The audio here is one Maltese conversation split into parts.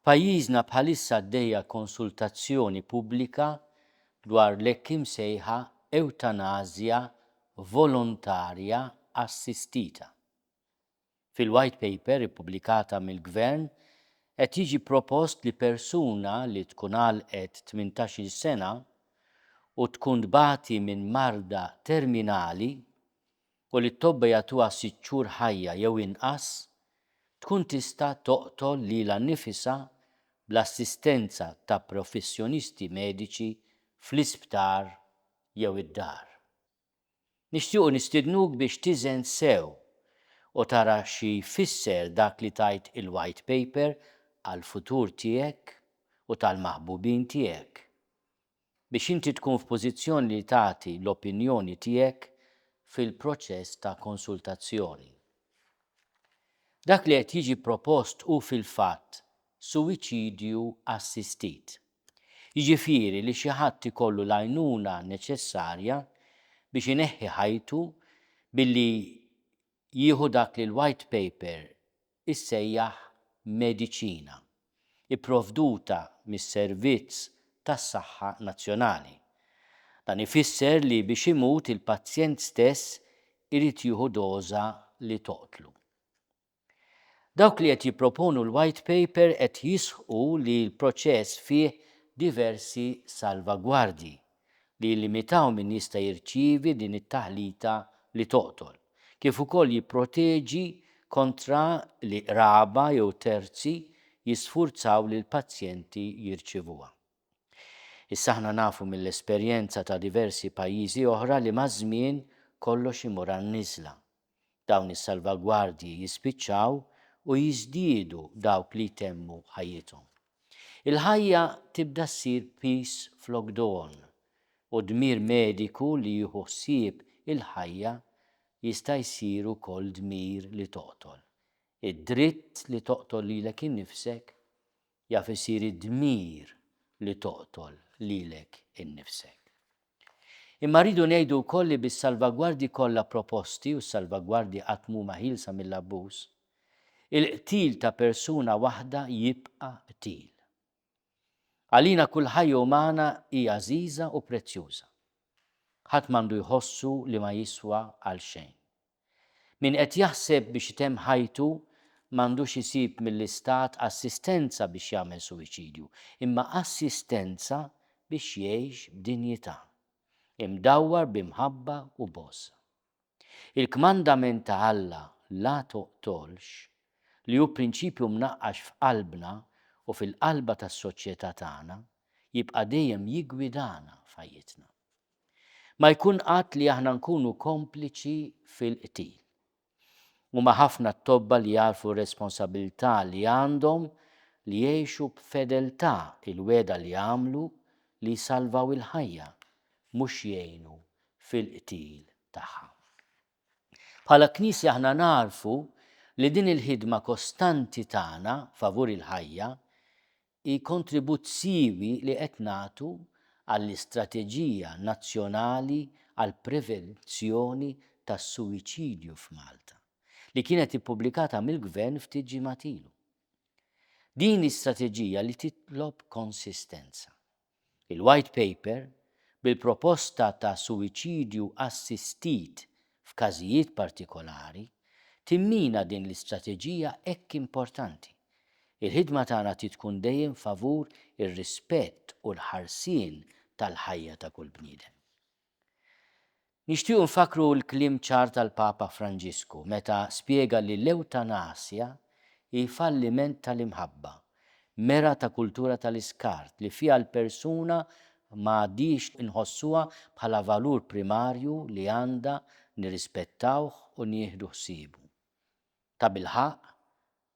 F'pajjiżna bħalissa għaddejja konsultazzjoni pubblika dwar l-hekk imsejħa ewtanażja volontarja assistita. Fil-White Paper ippubblikata mill-Gvern qed jiġi propost li persuna li tkun għalqet 18-il sena u tkun tbati minn marda terminali u li t-tobba jagħtuha sitt xhur ħajja jew inqas, tkun tista' toqtol lilha nnifisha bl-assistenza ta' professjonisti mediċi fl-isptar jew id-dar. Nixtiequ nistidnuk biex tiżen sew u tara xi jfisser dak li tgħid il-White Paper għall-futur tiegħek u tal-maħbubin tiegħek. Biex inti tkun f'pożizzjoni li tagħti l-opinjoni tiegħek fil-proċess ta' konsultazzjoni. Dak li qed jiġi propost hu fil-fatt suwiċidju assistit. Jiġifieri li xi ħadd ikollu l-għajnuna neċessarja biex ineħħi ħajtu billi jieħu dak li l-White Paper issejjaħ mediċina, ipprovduta mis-Servizz tas-Saħħa Nazzjonali. Dan ifisser li biex imut il-pazjent stess irid jieħu doża li toqtlu. Dawk li qed jipproponu l-White Paper qed jisħqu li l-proċess fih diversi salvagwardji li jillimitaw min jista' jirċievi din it-taħlita li toqtol, kif ukoll jipproteġi kontra li qraba jew terzi jisfurzaw lill-pazjenti jirċievuha. Issa aħna nafu mill-esperjenza ta' diversi pajjiżi oħra li maż-żmien kollox imur għan-niżla. Dawn is-salvagwardji jispiċċaw u jiżdiedu dawk li jtemmu ħajjithom. Il-ħajja tibda ssir piż flok don, u d-dmir mediku li jieħu ħsieb il-ħajja jista' jsir ukoll dmir li toqtol. Id-dritt li toqtol lilek innifsek jaf isir id-dmir li toqtol lilek innifsek. Imma rridu ngħidu wkoll li bis-salvagwardji kollha proposti, u s-salvagwardji qatt m'huma ħielsa mill-abbuż, il-qtil ta' persuna waħda jibqa' qtil. Għalina kull ħajja umana hi għażiża u prezzjuża. Ħadd m'għandu jħossu li ma jiswa għal xejn. Min qed jaħseb biex itemm ħajtu m'għandux isib mill-Istat assistenza biex jagħmel suwiċidju, imma assistenza biex jgħix b'dinjità, imdawwar bi mħabba u b'għożża. Il-kmandament ta' Alla la toqtolx, li hu prinċipju mnaqqax f'qalbna u fil-qalba tas-soċjetà tagħna, jibqa' dejjem jiggwidana f'ħajjitna. Ma jkun qatt li aħna nkunu kompliċi fil-qtil. Huma ħafna t-tobba li jagħrfu r-responsabilità li għandhom li jgħixu b'fedeltà il-wegħda li għamlu li jsalvaw il-ħajja, mhux jgħinu fil-qtil tagħha. Bħala Knisja aħna nagħrfu li din il-ħidma kostanti tagħna favur il-ħajja hi kontribut siewi li qed nagħtu għall-istrateġija nazzjonali għall-prevenzjoni tas-suwiċidju f'Malta, li kienet ippubblikata mill-Gvern ftit ġimgħat ilu. Din hi strateġija li titlob konsistenza. Il-White Paper, bil-proposta ta' suwiċidju assistit f'każijiet partikolari, timmina din l-istrateġija hekk importanti. Il-ħidma tagħna trid tkun dejjem favur ir-rispett u l-ħarsien tal-ħajja ta' kull bniedem. Nixtiequ nfakkru l-kliem ċar tal-Papa Franġisku meta spjega li l-ewtanasja hi falliment tal-imħabba, mera ta' kultura tal-iskart li fiha l-persuna ma għadhiex inħossuha bħala valur primarju li għandha nirrispettawh u nieħdu ħsiebu. Tabilħaqq,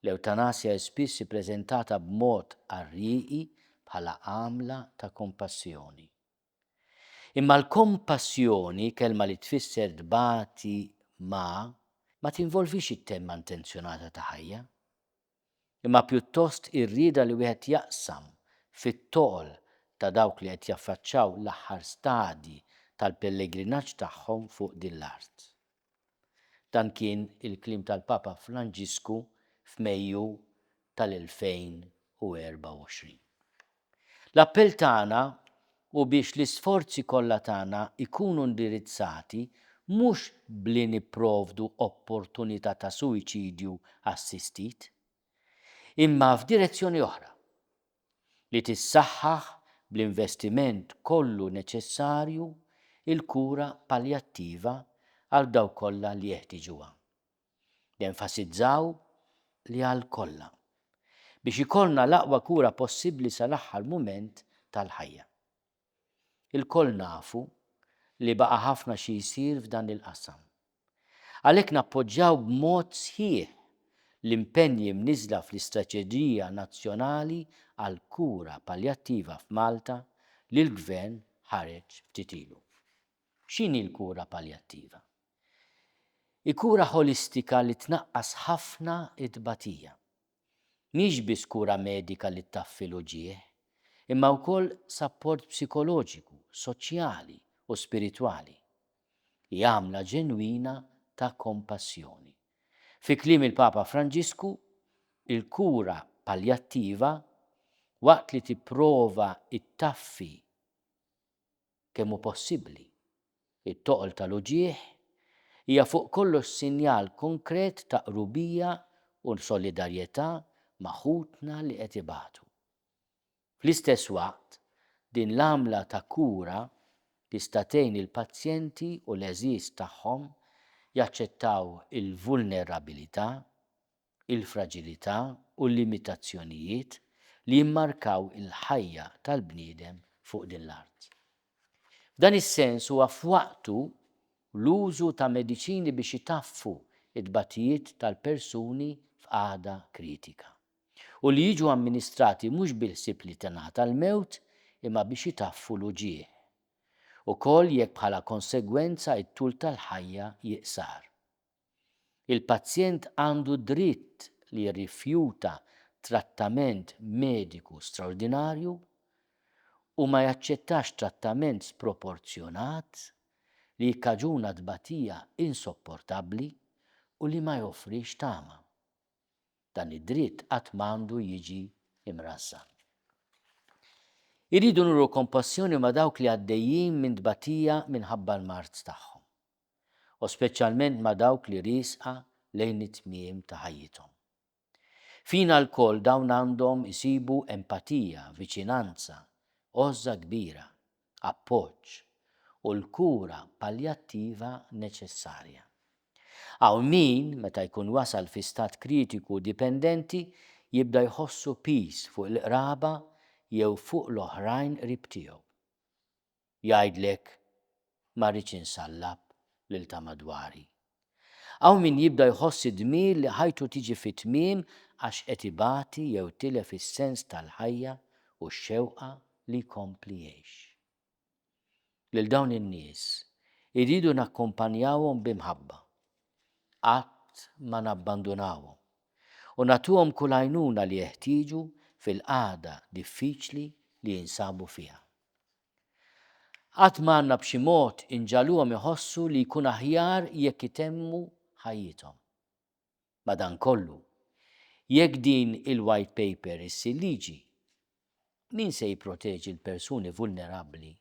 l-ewtanasja hi spiss ippreżentata b'mod qarrieqi bħala għamla ta' kompassjoni. Imma l-kompassjoni, kelma li tfisser tbati ma', ma tinvolvix it-temma intenzjonata ta' ħajja, imma pjuttost ir-rieda li wieħed jaqsam fit-toqol ta' dawk li qed jaffaċċaw l-aħħar stadji tal-pellegrinaġġ tagħhom fuq din l-art. Dan kien il-kliem tal-Papa Franġisku f'Mejju tal-2020. 2024. L-appell tagħna hu biex l-isforzi kollha tagħna jkunu indirizzati mhux b'li nipprovdu opportunità ta' suwiċidju assistit, imma f'direzzjoni oħra, li tissaħħaħ bl-investiment kollu neċessarju l-kura paljattiva għal dawk kollha li jeħtiġuha. Nenfasizzaw li għal kollha. Biex ikollna l-aqwa kura possibbli sal-aħħar mument tal-ħajja. Ilkoll nafu li baqa' ħafna xi jsir f'dan il-qasam. Għalhekk nappoġġjaw b'mod sħiħ l-impenji mniżżla fl-Istrateġija Nazzjonali għall-Kura Paljattiva f'Malta li l-Gvern ħareġ ftit ilu. X'inhi l-kura paljattiva? Hi kura ħolistika li tnaqqas ħafna t-tbatija. Mhix biss kura medika li ttaffi l-uġigħ, imma wkoll sapport psikoloġiku, soċjali u spiritwali. Hi għamla ġenwina ta' kompassjoni. Fi kliem il-Papa Franġisku, il-kura paljattiva, waqt li tipprova ttaffi kemm hu possibbli, it-toqol tal-uġigħ, hija fuq kollox sinjal konkret ta' qrubija u solidarjetà ma' ħutna li qed ibatu. Fl-istess waqt, din l-għamla ta' kura tista' tgħin il-pazjenti u l-għeżież tagħhom jaċċettaw il-vulnerabilità, il-fraġilità u l-limitazzjonijiet li jimmarkaw il-ħajja tal-bniedem fuq din l-art. F'dan is-sens huwa f'waqtu l-użu ta' mediċini biex itaffu t-tbatijiet tal-persuni f'qagħda kritika u li jiġu amministrati mhux bil-ħsieb li tingħata l-mewt imma biex itaffu l-uġigħ, ukoll jekk bħala konsegwenza t-tul tal-ħajja jiqsar. Il-pazjent għandu dritt li jirrifjuta trattament mediku straordinarju u ma jaċċettax trattament sproporzjonat li jikkaġuna tbatija insopportabbli u li ma joffrix tama. Dan id-dritt qatt m'għandu jiġi mrażżan. Irridu nuru kompassjoni ma' dawk li għaddejjin minn tbatija minħabba l-mard tagħhom. u speċjalment ma' dawk li riesqa lejn it-tmiem ta' ħajjithom. Fina lkoll dawn għandhom isibu empatija, viċinanza, għożża kbira, appoġġ, u l-kura paljattiva neċessarja. Hawn min, meta jkun wasal fi stat kritiku u dipendenti, jibda jħossu piż fuq il-qraba jew fuq l-oħrajn qrib tiegħu. Jgħidlek, Ma rridx insallab lil ta' madwari. Hawn min jibda jħoss id-dmir li ħajtu tiġi fi tmiem għax qed ibati jew tilef is-sens tal-ħajja u x-xewqa li jkompli jgħix. Lil dawn in-nies irridu nakkumpanjawhom bi mħabba. Qatt ma nabbandunawhom u nagħtuhom kull għajnuna li jeħtieġu fil-qagħda diffiċli li jinsabu fiha. Qatt ma għandna b'xi mod inġagħluhom iħossu li jkun aħjar jekk itemmu ħajjithom. Madankollu, jekk din il-White Paper issir liġi, min se jipproteġi l-persuni vulnerabbli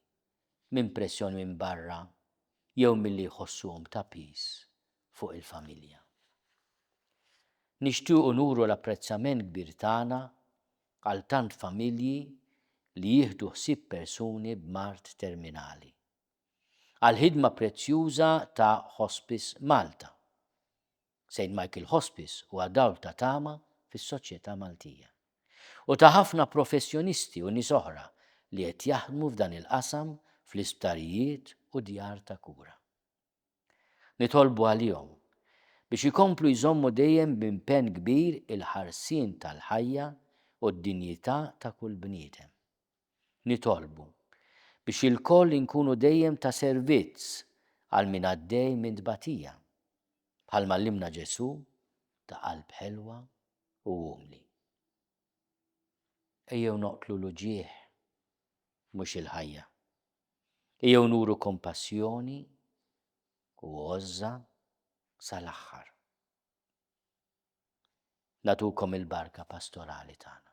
minn pressjoni minn barra jew milli jħossuhom ta' piż fuq il-familja? Nixtiequ nuru l-apprezzament kbir tagħna għal tant familji li jieħdu ħsieb persuni b'mard terminali. Għall-ħidma prezzjuża ta' Hospice Malta. Saint Michael Hospice huwa dawl ta' tama fis-soċjetà Maltija. U ta' ħafna professjonisti u nies oħra li qed jaħdmu f'dan il-qasam fl-isptarijiet u djar ta' kura. Nitolbu għalihom biex ikomplu jżommu dejjem b'impenn kbir il-ħarsien tal-ħajja u d-dinjità ta' kull bniedem. Nitolbu biex ilkoll inkunu dejjem ta' servizz għal min għaddej minn tbatija, bħalma għallimna Ġesù ta' qalb ħelwa u umli. Ejjew noqtlu l-uġigħ, mhux il-ħajja. Ejjew nuru kompassjoni u għożża sal-aħħar. Nagħtukom il-barka pastorali tagħna.